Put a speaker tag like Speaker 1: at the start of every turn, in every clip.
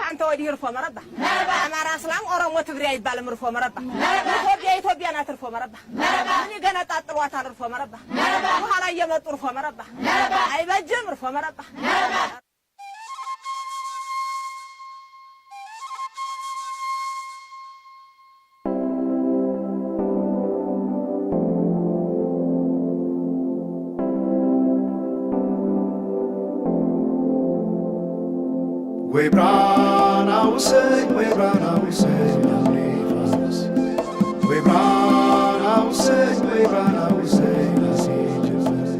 Speaker 1: አንተ ወዲህ እርፎ መረባ። አማራ፣ እስላም፣ ኦሮሞ፣ ትግሬ አይባልም። እርፎ መረባ። ኢትዮጵያ ኢትዮጵያ ናት። እርፎ መረባ። ምን ይገነጣጥሏታል? እርፎ መረባ። በኋላ እየመጡ እርፎ መረባ አይበጅም። እርፎ መረባ።
Speaker 2: ወይ ብራና ውሰኝ፣ ወይ ብራና ውሰኝ ሐምሌ ፋኖስ፣ ወይ ብራና ውሰኝ፣ ወይ ብራና ውሰኝ ነሐሴ ጀንበር፣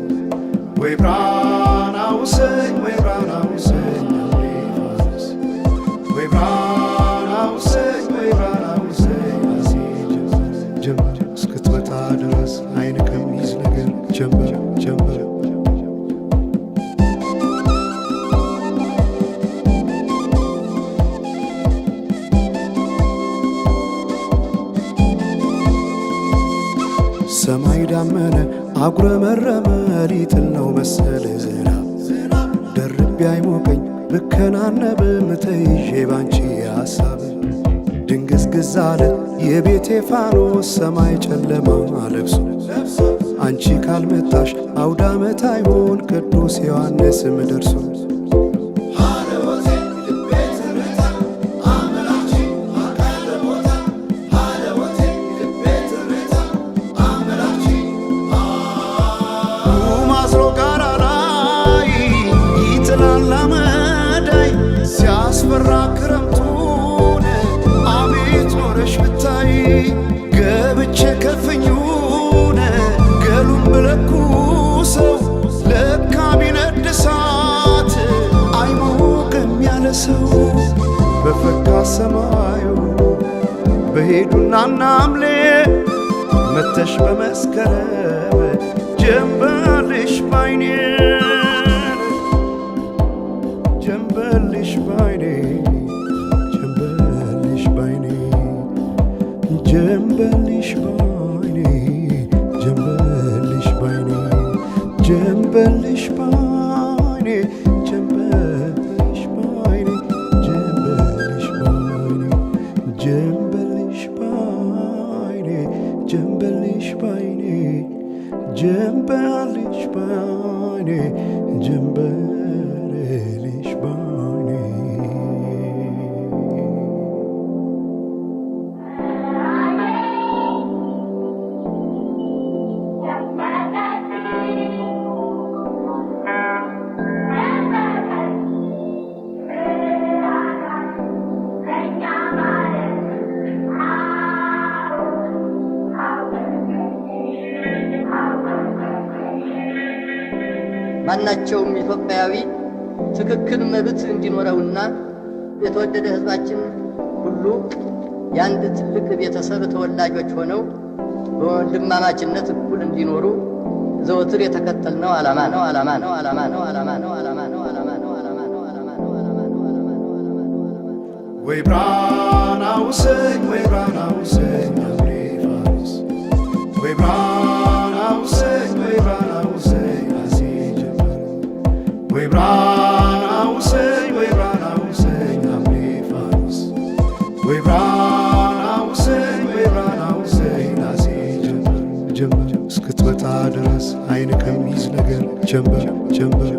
Speaker 2: ወይ ብራና ውሰኝ፣ ወይ ብራና ውሰኝ ሐምሌ ፋኖስ፣ ወይ ብራና ውሰኝ፣ ወይ ብራና ውሰኝ ነሐሴ ጀንበር። ጀንበር እስክትመጣ ድረስ አይን ከሚይዝ ነገር ጀንበር ጀንበር። ሰማይ ዳመነ አጉረመረመ፣ ሊጥል ነው መሰል ዝናብ። ደርቤ አይሞቀኝ ብከናነብም ተይዤ ባንቺ ሐሳብ። ድንግዝግዝ አለ የቤቴ ፋኖስ፣ ሰማይ ጨለማ ለብሶ። አንቺ ካልመጣሽ አውዳመት አይሆን ቅዱስ ዮሐንስም ደርሶ። ማዝሮ ጋራ ላይ ይጥላል አመዳይ፣ ሲያስፈራ ክረምቱን አቤት ኖረሽ ብታይ። ገብቼ ከፍኙን ገሉን ብለኩሰው ለካ ቢነድ እሳት አይሞቅም ያለ ሰው። በፈካ ሰማዩ በሄዱና ናምሌ መተሽ በመስከረም ጀንበልሽ ባይኔ፣ ጀንበልሽ ባይኔ፣ ጀንበልሽ ባይኔ፣ ጀንበልሽ ባይኔ፣ ጀንበልሽ ባይኔ፣ ጀንበልሽ ባይኔ፣ ጀንበልሽ ባይኔ፣ ጀንበልሽ ባይኔ፣ ጀንበልሽ ባይኔ፣ ጀንበልሽ ባይኔ፣ ጀንበልሽ ባይኔ፣ ጀንበልሽ ባይኔ።
Speaker 3: ማናቸውም ኢትዮጵያዊ ትክክል መብት እንዲኖረውና የተወደደ ሕዝባችን ሁሉ የአንድ ትልቅ ቤተሰብ ተወላጆች ሆነው በወንድማማችነት እኩል እንዲኖሩ ዘወትር የተከተልነው ዓላማ ነው፣ ዓላማ ነው፣ ዓላማ ነው፣ ዓላማ ነው፣ ዓላማ ነው፣ ዓላማ ነው፣ ዓላማ ነው፣ ዓላማ ነው፣ ዓላማ ነው፣ ዓላማ ነው፣ ዓላማ ነው፣ ዓላማ ነው።
Speaker 2: ወይ ብራና ውሰኝ፣ ወይ ብራና ውሰኝ ሐምሌ ፋኖስ፣ ወይ ብራና ውሰኝ፣ ወይ ብራና ውሰኝ ነሐሴ ጀንበር፣ ወይ ብራና ውሰኝ፣ ወይ ብራና ውሰኝ ሐምሌ ፋኖስ፣ ወይ ብራና ውሰኝ፣ ወይ ብራና ውሰኝ ነሐሴ ጀንበር። ጀንበር እስክትመጣ ድረስ አይን ከሚይዝ ነገር ጀንበር ጀንበር።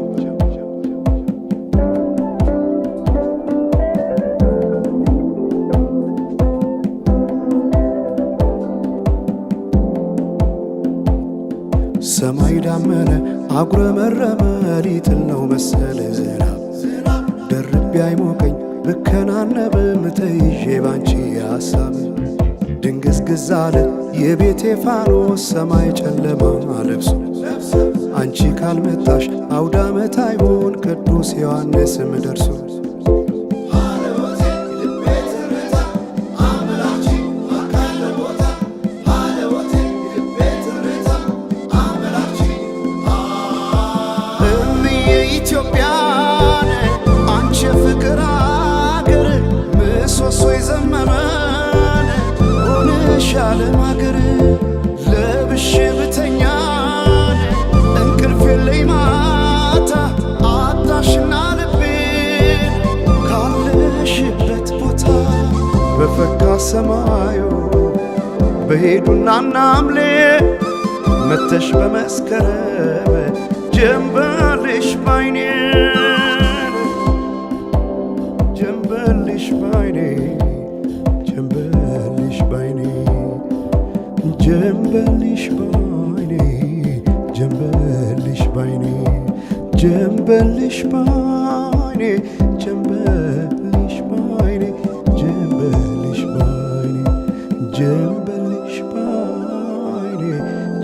Speaker 2: ሰማይ ዳመነ አጉረመረመ፣ ሊጥል ነው መሰል ዝናብ። ደርቤ አይሞቀኝ ብከናነብም ተይዤ ባንቺ ሐሳብ። ድንግዝግዝ አለ የቤቴ ፋኖስ፣ ሰማይ ጨለማ ለብሶ። አንቺ ካልመጣሽ አውዳመት አይሆን ቅዱስ ዮሐንስም ደርሶ። እምዬ ኢትዮጵያን አንቺ የፍቅር አገር፣ ምሰሶ የዘመመን ሆነሽ ዓለም አገር። ለብሼ ብተኛን እንቅልፍ የለኝ ማታ አጣሽና ልቤን ካለሽበት በሰማዩ በሄዱና ናምሌ መተሽ በመስከረም ጀንበልሽ ባይኔ ጀንበልሽ ባይኔ ጀንበልሽ ባይኔ ጀንበልሽ ባይኔ ጀንበልሽ ባይኔ ጀንበልሽ ባይኔ ጀንበልሽ ባይኔ ጀንበልሽ ባይኔ ጀንበልሽ ባይኔ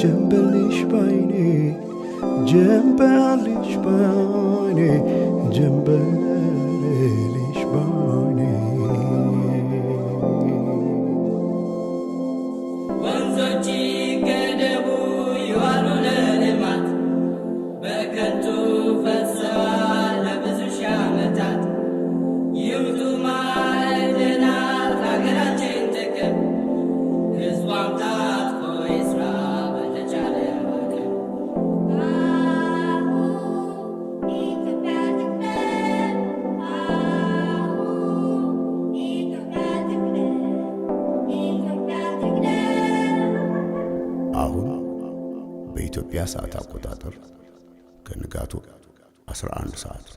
Speaker 2: ጀንበልሽ ባይኔ ጀንበልሽ ባይኔ ጀንበልሽ ባይኔ።
Speaker 4: ወንዞች ይገደቡ ይዋሉ ለልማት፣ በከንቱ ፈሰዋል ለብዙ ሺህ ዓመታት። ይውጡ ማዕድናት ለሀገራችን ጥቅም፣ ሕዝቧም ታጥቆ ይስራ በተቻለ አቅም።
Speaker 5: ኢትዮጵያ ትቅደም፣ ኢትዮጵያ ትቅደም፣ ኢትዮጵያ ትቅደም።
Speaker 6: አሁን በኢትዮጵያ ሰዓት አቆጣጠር ከንጋቱ 11 ሰዓት።